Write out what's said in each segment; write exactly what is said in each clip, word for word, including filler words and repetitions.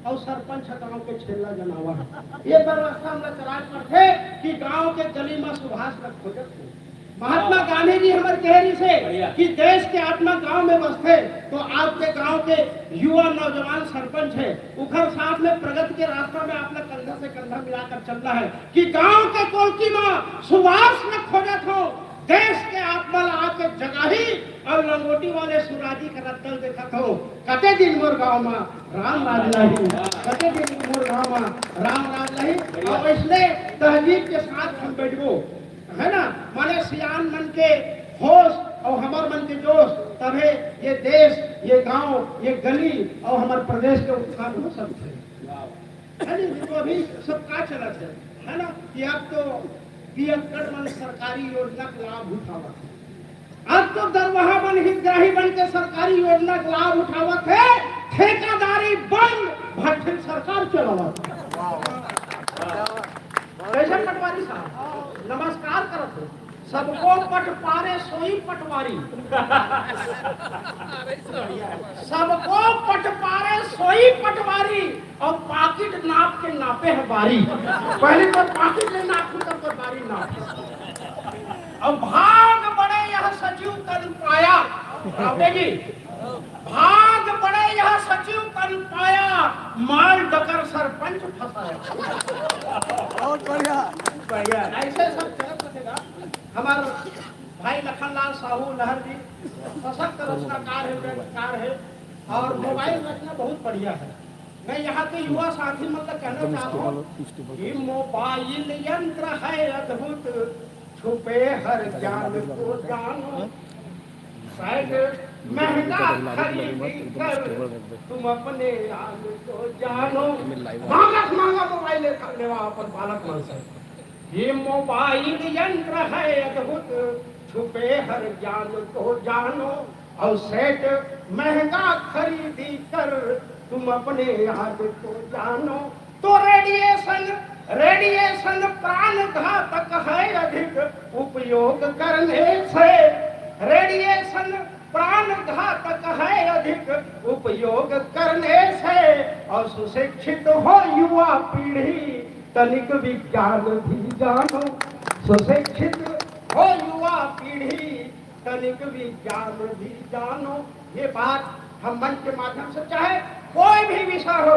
अउ सरपंच ह गांव के छेल्ला जनावर हे। ये व्यवस्था हमला चलाए पड़थे कि गांव के गली म सुभाष ल खोजत हे। महात्मा गांधी जी हमर कहे रहिसे बढ़िया। कि देश के आत्मा गांव में बसथे, तो आपके गांव के युवा नौजवान सरपंच हे, उखर साथ में प्रगति के रास्ता में आपला कंधा से कंधा मिलाकर चलना हे कि गांव के कोलकी म सुभाष ल खोजत हो, देश के आत्मा ला आके जगाही अउ लंगोटी वाले सुराजी के रद्दल देखत हो। कते दिन मोर गांव म राम राज नहीं, कते दिन मोर गांव म राम राज नहीं। अउ इसलिए तहजीब के साथ हम बैठबो, है ना, माने सियान मन के होश अउ हमर मन के जोश, तभे ये देश, ये गांव, ये गली अउ हमर प्रदेश के उत्थान हो सकथे। है नहीं? तो अभी सब का चलत हे, है ना, कि अब तो पियक्कड़ मन सरकारी योजना के लाभ उठावत हे। अब तो दरवाहा मन हितग्राही बन के सरकारी योजना के लाभ उठावत हे। ठेकेदारी बंद, भट्ठिल सरकार चलावत हे। कैसे पटवारी साहब, नमस्कार करत हो। सबको पट पारे सोई पटवारी। सबको पट पारे सोई पटवारी, अउ पाकिट नाप के नापे हे बारी। पहले तो पाकिट ले नापहूं, तब तो बारी नाप। अउ भाग बड़े यह सचिव तन पाया। रावते जी, भाग बड़े यह सचिव तन पाया, माल डकर सरपंच फंसाया। बहुत बढ़िया। बढ़िया, ऐसे सब चलत रहेगा। हमार भाई लखनलाल साहू लहर जी सशक्त रचनाकार हे, रचनाकार हे, अउ मोबाइल रचना बहुत बढ़िया हे। मैं यहाँ के युवा साथी मन ला कहना चाहत हूँ कि मोबाइल यंत्र है अद्भुत, छुपे हर ज्ञान को जानो। शायद महंगा खरीद कर तुम अपने ज्ञान को जानो। महंगा से महंगा मोबाइल ले, लेवा अपन बालक मन से। ये मोबाइल यंत्र है अद्भुत, छुपे हर ज्ञान को जानो। और सेट महंगा खरीदी कर तुम अपने याद को जानो। तो रेडिएशन, रेडिएशन प्राण घातक है अधिक उपयोग करने से। रेडिएशन प्राण घातक है अधिक उपयोग करने से। और सुशिक्षित हो युवा पीढ़ी, तनिक विज्ञान भी जानो। सुशिक्षित हो युवा पीढ़ी, तनिक विज्ञान भी जानो। ये बात हम मंच के माध्यम से, चाहे कोई भी विषय हो,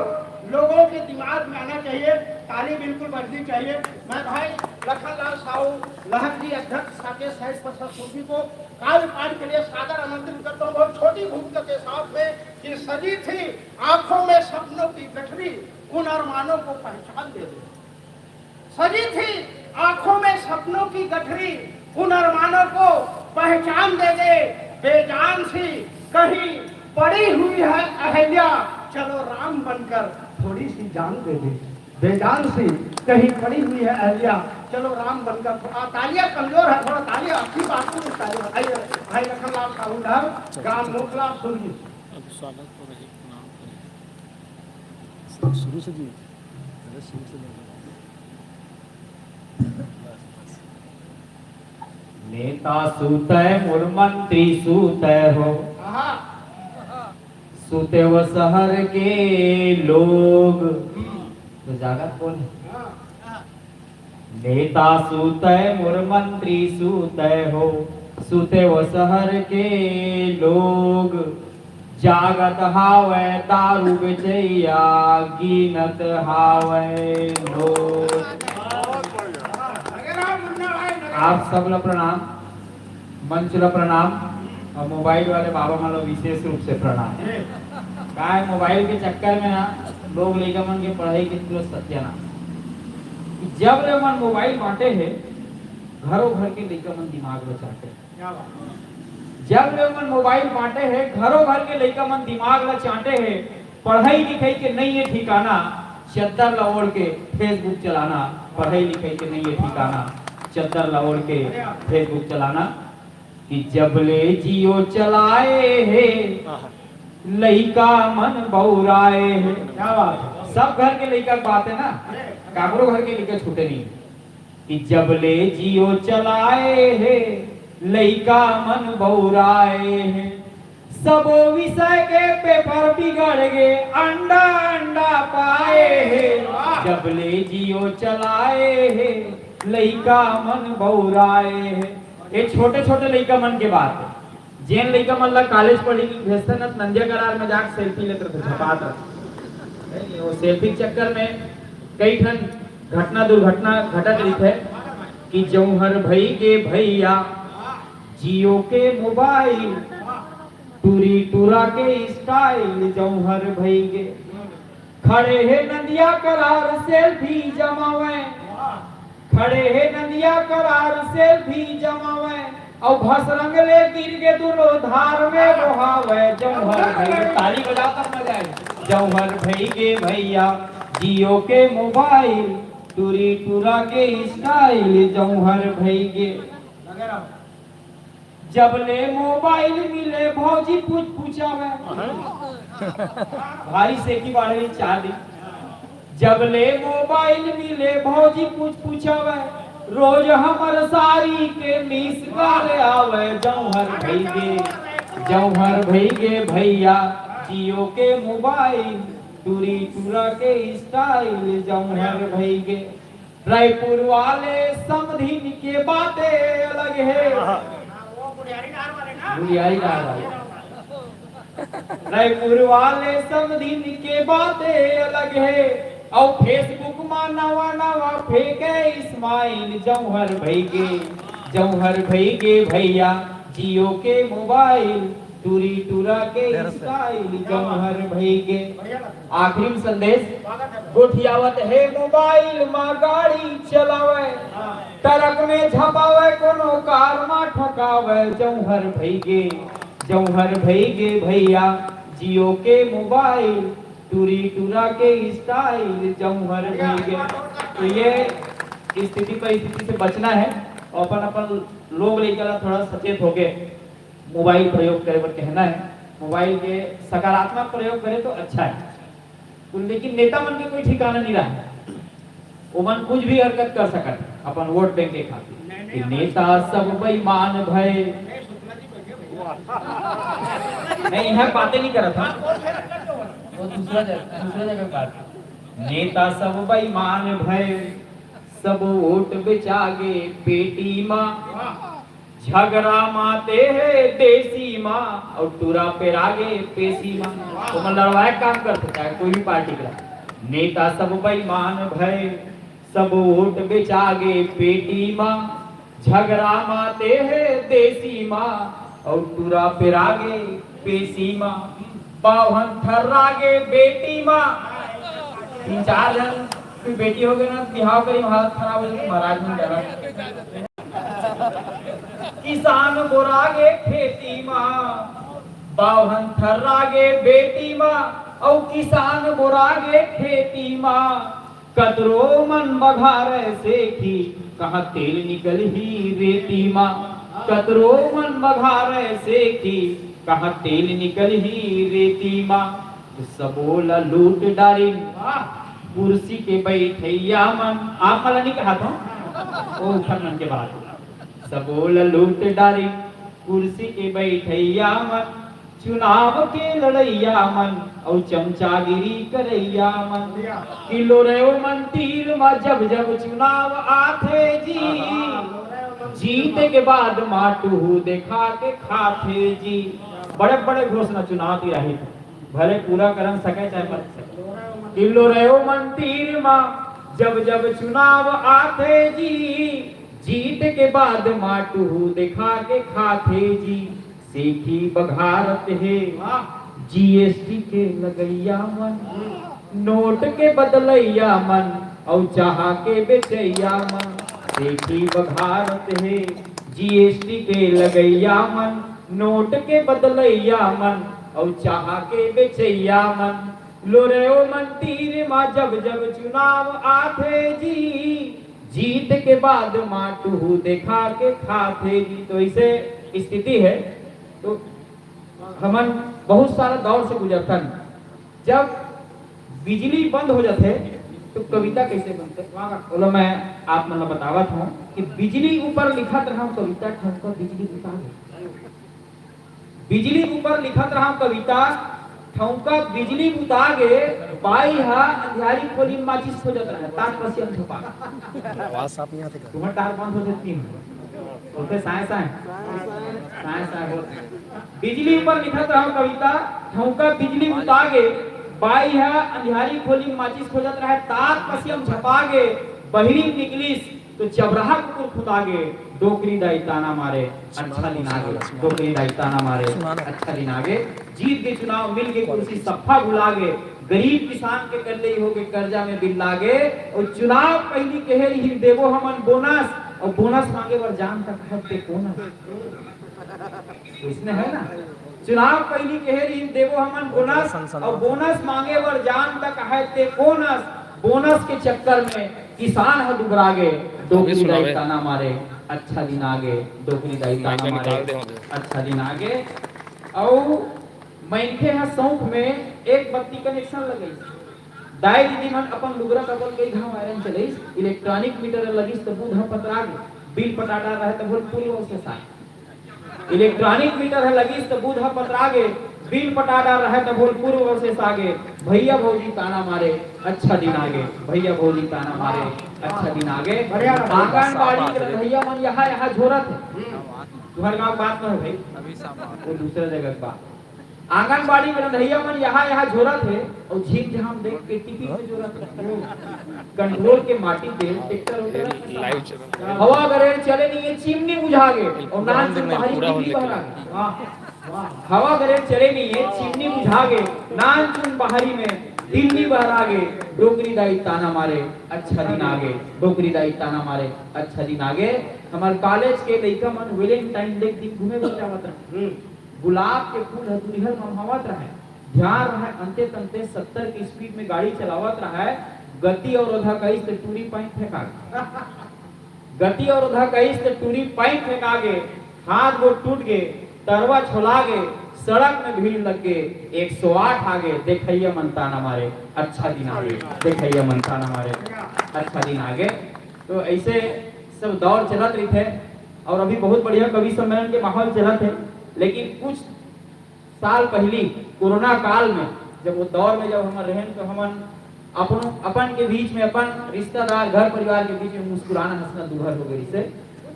लोगों के दिमाग में आना चाहिए। ताली बिल्कुल बजनी चाहिए। मैं भाई लखनलाल साहू लहर जी, अध्यक्ष साकेत साहित्य परिषद सुरभि को काव्य पाठ के लिए सादर आमंत्रित करता हूँ। बहुत छोटी भूमिका के साथ में कि सजी थी आंखों में सपनों की गठरी, उन अरमानों को पहचान दे दे। सजी थी आंखों में सपनों की गठरी, उन अरमानों को पहचान दे दे। बेजान सी कहीं पड़ी हुई है अहल्या, चलो राम बनकर थोड़ी सी जान दे दे। बेजान सी कहीं पड़ी हुई है अहल्या, चलो राम बनकर थो-, आ, तालियां कमजोर है, थोड़ा तालियां, अच्छी बात को तालियां। आइए, भाई लखनलाल साहू लहर, गांव मोखला सुरजी। अब स्वागत हो रही, प्रणाम करें। शुरू से जी, अरे शुरू से बोलो। नेता सुतय मोर मंत्री सुतय हो, सुते वो शहर के लोग। तो जागत कौन है? नेता सुतय मोर मंत्री सुतय हो, सुते वो शहर के लोग। जागत हावय दारू बेचैया, गिनत हावय नोट। आप सब ला प्रणाम, मंच ला प्रणाम और मोबाइल वाले बाबा मन ला विशेष रूप से प्रणाम। काय मोबाइल के चक्कर में ना लोग लइका मन के पढ़ाई के पूरा सत्यानाश। जब ले मन मोबाइल बांटे हे, घरों घर के लइका मन दिमाग ला चाटे। जब ले मन मोबाइल बांटे हे, घरों घर के लइका मन दिमाग ला चाटे हे। पढ़ाई लिखाई के नइ हे ठिकाना, चद्दर ला ओढ़ के Facebook चलाना। पढ़ाई लिखाई के नइ हे ठिकाना, चद्दर ला ओढ़ के Facebook चलाना। कि जब ले जियो चलाए हे, लइका मन बौराए हे। क्या बात है? सब घर के लइका के बात है ना, काकरो घर के लइका छूटे नहीं। कि जब ले जियो चलाए हे, लइका मन बौराए हे। सबो विषय के पेपर बिगड़ गे, अंडा अंडा जब ले जियो चलाए हे, लइका मन बउराए हे। ये छोटे छोटे लइका मन के बात हे। जेन लइका मन ला कॉलेज पढ़े के भेजथन न, नंदिया करार में जाके सेल्फी लेत रहिथे, झपात रहिथे। वो सेल्फी के चक्कर में कई ठन घटना दुर्घटना घटत रहिथे कि जौहर भई गे भैया, जियो के मोबाइल, टूरी टूरा के स्टाइल जौहर भई गे। खड़े हे नंदिया करार सेल्फी जमावे, खड़े हे नंदिया करार सेल्फी जमावे, अउ भसरंग ले गिर गे दुनो धार में बोहावे। जौहर भई गे, ताली बजाओ तब मजा आए। जौहर भई गे भैया, जियो के मोबाइल, टूरी टूरा के स्टाइल जौहर भई गे। जब ले मोबाइल मिले भौजी पूछ पूछावे। भाई से की बाढ़े चार दिन। जब ले मोबाइल मिले भौजी पूछ पूछावे, रोज हमर सारी के मिस कॉल आवे। जौहर भई गे, जौहर भई गे भैया, जियो के मोबाइल, टूरी टूरा के स्टाइल जौहर भई गे। रायपुर वाले समधिन के बाते अलग हे। गुड़ियारी डार वाले। रायपुर वाले समधिन के बाते अलग हे। अउ Facebook मा नवा नवा फेंके स्माइल। जौहर भई गे, जौहर भई गे भैया, जियो के मोबाइल, टूरी टूरा के स्टाइल जौहर भई गे। आखिरी में संदेश, गोठियावत हे मोबाइल मा गाड़ी चलावे, ट्रक में झपावे, कोनो कार मा ठोकावे। जौहर भई गे, जौहर भई गे भैया, जियो के मोबाइल, टूरी टूरा के स्टाइल जौहर भई गे। तो ये स्थिति, परिस्थिति से बचना है और अपन अपन लोग लइका ला थोड़ा सचेत होके मोबाइल प्रयोग करे बर कहना है। मोबाइल के सकारात्मक प्रयोग करे तो अच्छा है, लेकिन नेता मन के कोई ठिकाना नहीं रहा। ओमन कुछ भी हरकत कर सकत हे अपन वोट बैंक के खातिर। कि नेता सब बेईमान भय। नहीं, यहाँ बातें नहीं करत हूँ। वो दूसरा जगह, दूसरा जगह बात। नेता सब बेईमान भय, सब वोट बेचागे पेटी मा। झगरा माते हे देसी मा, अउ टूरा पेरागे पेशी मा। ओमन लड़वाए काम करथे, चाहे कोई भी पार्टी का। नेता सब बेईमान भय, सब वोट बेचागे पेटी मा। झगरा माते हे देसी मा, अउ टूरा पेरागे पेशी मा। बावन थर्रागे बेटी मा। तीन चार जन कोई बेटी हो गए ना, बिहाव करी, हालत खराब हो जाती, महाराज नहीं डरा। किसान बोरागे खेती मा, बावन थर्रागे बेटी मा, अउ किसान बोरागे खेती मा। कतरो मन बघारे सेखी, कहाँ तेल निकलही रेती मा। कतरो मन बघारे सेखी, कहाँ तेल निकलही रेती मा। सबो ला लूट डारिन, कुर्सी के बैठैया मन। आप मन ला नहीं कहा था, ओ उठन मन के बात। सबो ला लूट डारिन, कुर्सी के बैठैया मन। चुनाव के लड़ैया मन, अउ चमचागिरी करैया मन। कि लोरेओ मन तीर म जब जब चुनाव आथे जी, जीत के बाद माटुहू देखा के खाथे जी। बड़े बड़े घोषणा चुनाव तीर आही, भले पूरा करन सके चाहे मत सके। कि लोरेओ मन तीर म जब जब चुनाव आथे जी, जीत के बाद माटुहू देखा के खाथे जी। सेखी बघारत हे जीएसटी के लगैया मन, नोट के बदलैया मन, अउ चाहा के बेचैया मन। सेखी बघारत हे जीएसटी के लगैया मन, नोट के बदलैया मन, अउ चाहा के बेचैया मन। लोरेओ मन तीर म जब जब चुनाव आथे जी, जीत के बाद माटुहू देखा के खाथे जी। तो ऐसे स्थिति है। तो हमन बहुत सारा दौर से गुजरथन। जब बिजली बंद हो जाथे तो कविता कैसे बनथे? ओला मैं आप मन ला बतावत हूँ कि बिजली ऊपर लिखत रहूं कविता, ठमका बिजली बुता गे। बिजली ऊपर लिखत रहूं कविता, ठौंका बिजली बुता गे, बाई ह अंधियारी खोली म माचिस खोजत रहय, तार पसिया म झपा गे। आवाज साफ नहीं आती का? तुम्हार तार बंद हो जाती है। बोलते साए साए। साए साए बोल। बिजली ऊपर लिखत रहव कविता, ठौंका बिजली बुता गे, बाई ह अंधियारी खोली म माचिस खोजत रहय, तार पसिया म झपा गे, बहिरी निकलिस, तो चबराहा कुकुर खुंदा गे, डोकरी दाई ताना मारे, अच्छा दिन आगे। डोकरी दाई ताना मारे, अच्छा दिन आगे। जीत के चुनाव, मिल के कुर्सी, सफा भुला गे। गरीब किसान के कल्लई होगे, कर्जा में बिल्ला गे। अउ चुनाव पहिली कहे रिहिन, देबो हमन बोनस, अउ बोनस मांगे बर जान तक है ते कोन अस। इसने है ना, चुनाव पहिली कहे रिहिन, देबो हमन बोनस, अउ बोनस मांगे बर जान तक है ते कोन अस। बोनस के चक्कर में किसान ह दुबरा गे, डोकरी दाई ताना मारे, अच्छा दिन आगे। डोकरी दाई ताना मारे, अच्छा दिन आगे। अउ मनखे ह शौक में एक बत्ती कनेक्शन लगइस। दाई दीदी मन अपन लुगरा कपड़ा कई घाव आयरन चलइस, इलेक्ट्रॉनिक मीटर लगिस त बूध ह पतरा गे, बिल पटा डार रहे त भोल पूरी अवशेष आए। इलेक्ट्रॉनिक मीटर ह लगिस त बूध ह पतरा गे, बिल पटा डार रहे त भोल पूर्व अवशेष आगे। भैया भौजी ताना मारे, अच्छा दिन आगे। भैया भौजी ताना मारे, अच्छा दिन आगे। आंगनबाड़ी के रंधैया मन यहाँ यहाँ झोरत हे। तुहर गांव बात न हो भाई, वो दूसरा जगह के बात। आंगनबाड़ी के रंधैया मन यहाँ यहाँ झोरत हे, अउ झीम झाम देख के टिफिन में जोरत हे। कंट्रोल के माटी तेल ट्रैक्टर उतर। हवा गरेर चले नहीं है, चिमनी बुझा गे, अउ नान चुन बाहरी दिल्ली बहरा गे। हवा गरेर चले नहीं है, चिमनी बुझा गे, नान चुन बाहरी में दिल्ली बहरा गे। डोकरी दाई ताना मारे, अच्छा दिन आगे। डोकरी दाई ताना मारे, अच्छा दिन आगे। हमर कॉलेज के लइका मन वैलेंटाइन डे के दिन घूमे बर जावत रहे। गुलाब के फूल ह दुरिहा ममहावत रहय। ध्यान रहय अंते तंते सत्तर के स्पीड में गाड़ी चलावत रहय। गति अउ रोधा कइस त टूरी पाइप फेंका गे। गति अउ रोधा कइस त टूरी पाइप फेंका गे। हाथ गोड़ टूट गे, तरवा छोला गे, सड़क में भीड़ लग गे। एक सौ आठ आ गे, देखइया मन ताना मारे, अच्छा दिन आगे। देखइया मन ताना मारे, अच्छा दिन आगे। तो ऐसे सब दौर चलत रहिथे। और अभी बहुत बढ़िया कवि सम्मेलन के माहौल चलत हे, लेकिन कुछ साल पहिली कोरोना काल में, जब वो दौर में जब हमन रहेन, तो हमन अपन, अपन के बीच में, अपन रिश्तेदार, घर परिवार के बीच में मुस्कुराना हंसना दूभर हो गई से।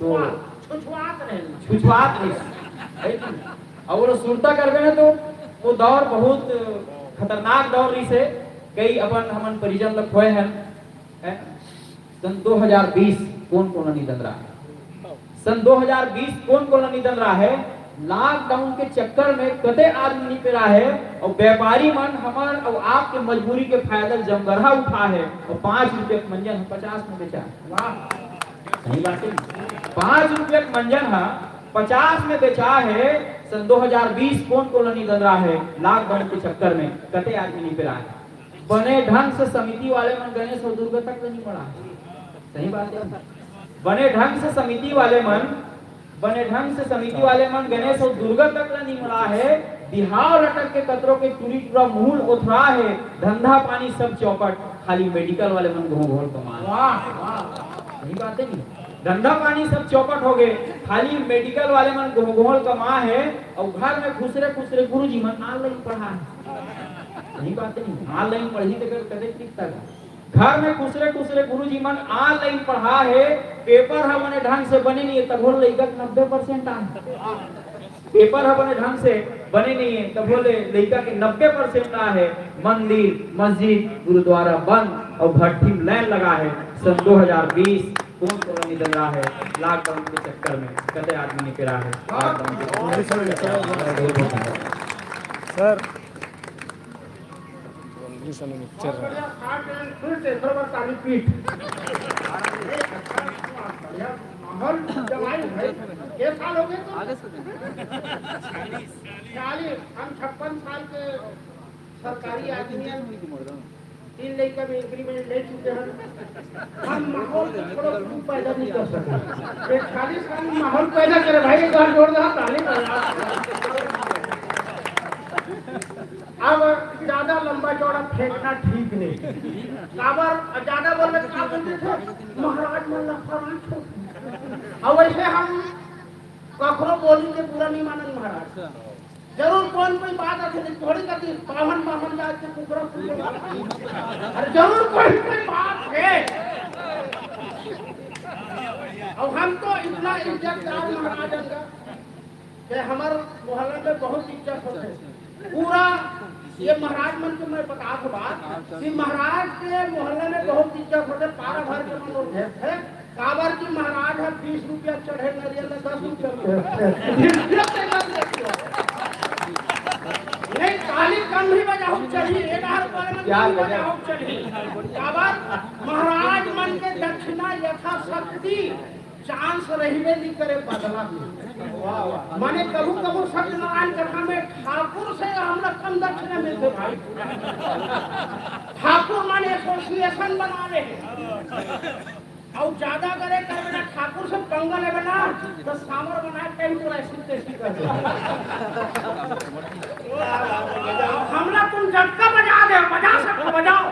तो छुछुआत रहे। छुछुआत रहे, है कि नहीं? और वो सुरता करबे ना, तो वो दौर बहुत खतरनाक दौर रही से। कई अपन हमन परिजन लोग खोए हैं, हैं? सन दो हज़ार बीस कोन कोन ल निदन रहा है? सन दो हज़ार बीस कोन कोन ल निदन रहा है? लॉकडाउन के चक्कर में कते आदमी निपेरा है और व्यापारी मन हमर और आपके मजबूरी के फायदा जमगरहा उठा है और पाँच रुपये के मंजन ह पचास में बेचा है। वाह! सही बात है। पाँच रुपये के मंजन ह पचास में बेचा है। सन दो हज़ार बीस कोन कोन ल निदन रहा है? लॉकडाउन के चक्कर में कते आदमी निपेरा है? बने ढंग से समिति वाले मन गणेश अउ दुर्गा तक ल निमड़ा है। सही बात है। बने ढंग से समिति वाले मन, बने ढंग से समिति वाले मन गणेश अउ दुर्गा तक ल निमड़ा है। बिहाव लटक के कतरो के टूरी टूरा मुहूल ओथरा है। धंधा पानी सब चौपट, खाली मेडिकल वाले मन घोंघोल कमा। वाह, वाह। सही बात है नहीं? धंधा पानी सब चौपट हो गए, खाली मेडिकल वाले मन घोंघोल कमा है। और घर में खुसरे खुसरे गुरुजी मन ऑनलाइन पढ़ा है। सही बात है नहीं? ऑनलाइन पढ़ी तो कते दिखता है। घर में खुसरे खुसरे गुरुजी मन ऑनलाइन पढ़ा है। पेपर ह बने ढंग से बने नहीं है, तभो लइका के नब्बे परसेंट आए। पेपर ह बने ढंग से बने नहीं है, तभो ले लइका के नब्बे परसेंट आए है। मंदिर, मस्जिद, गुरुद्वारा बंद और भट्ठी में लाइन लगा है। सन दो हज़ार बीस कोन कोन ल निदन रहा है? लॉकडाउन के चक्कर में कते आदमी निपेरा है? लॉकडाउन के चक्कर में। बहुत बहुत धन्यवाद। सर, उन्नीस सौ में पिक्चर है। बढ़िया खाट एंड फिट, एकर बाद ताली पीट। बढ़िया माहौल जमाई भाई। के साल हो गए तो? चालीस। हम छप्पन साल के सरकारी आदमी हैं। तीन लइका में इंक्रीमेंट ले चुके हैं। हम माहौल को थोड़ा क्यों पैदा नहीं कर सके? एक खालिस्तानी माहौल पैदा करे भाई, एक बार जोरदार ताली बजा। अब ज्यादा लंबा चौड़ा फेंकना ठीक नहीं। काबर ज्यादा बोलबे तो का बोलते थे, महाराज मन ला फलान ठोक। और वैसे हम कखरो बोली के बुरा नहीं मानन महाराज। जरूर कोई न कोई बात रखे, थोड़ी कति पावन पावन जात के कुकरा कुकरा। अरे जरूर कोई न कोई बात हे। अउ हम तो इतना इज्जतदार महाराज हन गा, कि हमर मोहल्ला में बहुत इज्जत होथे। पूरा ये महाराज मन के मैं बतात हों बात कि महाराज के मोहल्ला में बहुत इज्जत होथे, पारा भर के मन लोग भेजथे। काबर कि महाराज ह बीस रुपया चढ़े नरियल ल दस रुपया में भेजथे। नहीं, ताली कम भी बजाहू चलही, एगारह रुपया में कम बजाहू चलही। काबर महाराज मन के दक्षिणा यथाशक्ति चांस रहिबे नहीं करे बदला में। माने कभू कभू सत्यनारायण कथा में ठाकुर से हमला कम दक्षिणा मिलथे भाई। ठाकुर मन एसोसिएशन बना ले हे। अउ ज्यादा करे करबे ना, ठाकुर से पंगा लेबे ना, तो सांवर बनाए टाइम तोला ऐसी तैसी कर दे। हमला तुम जब का बजा दे, बजा सकते बजाओ।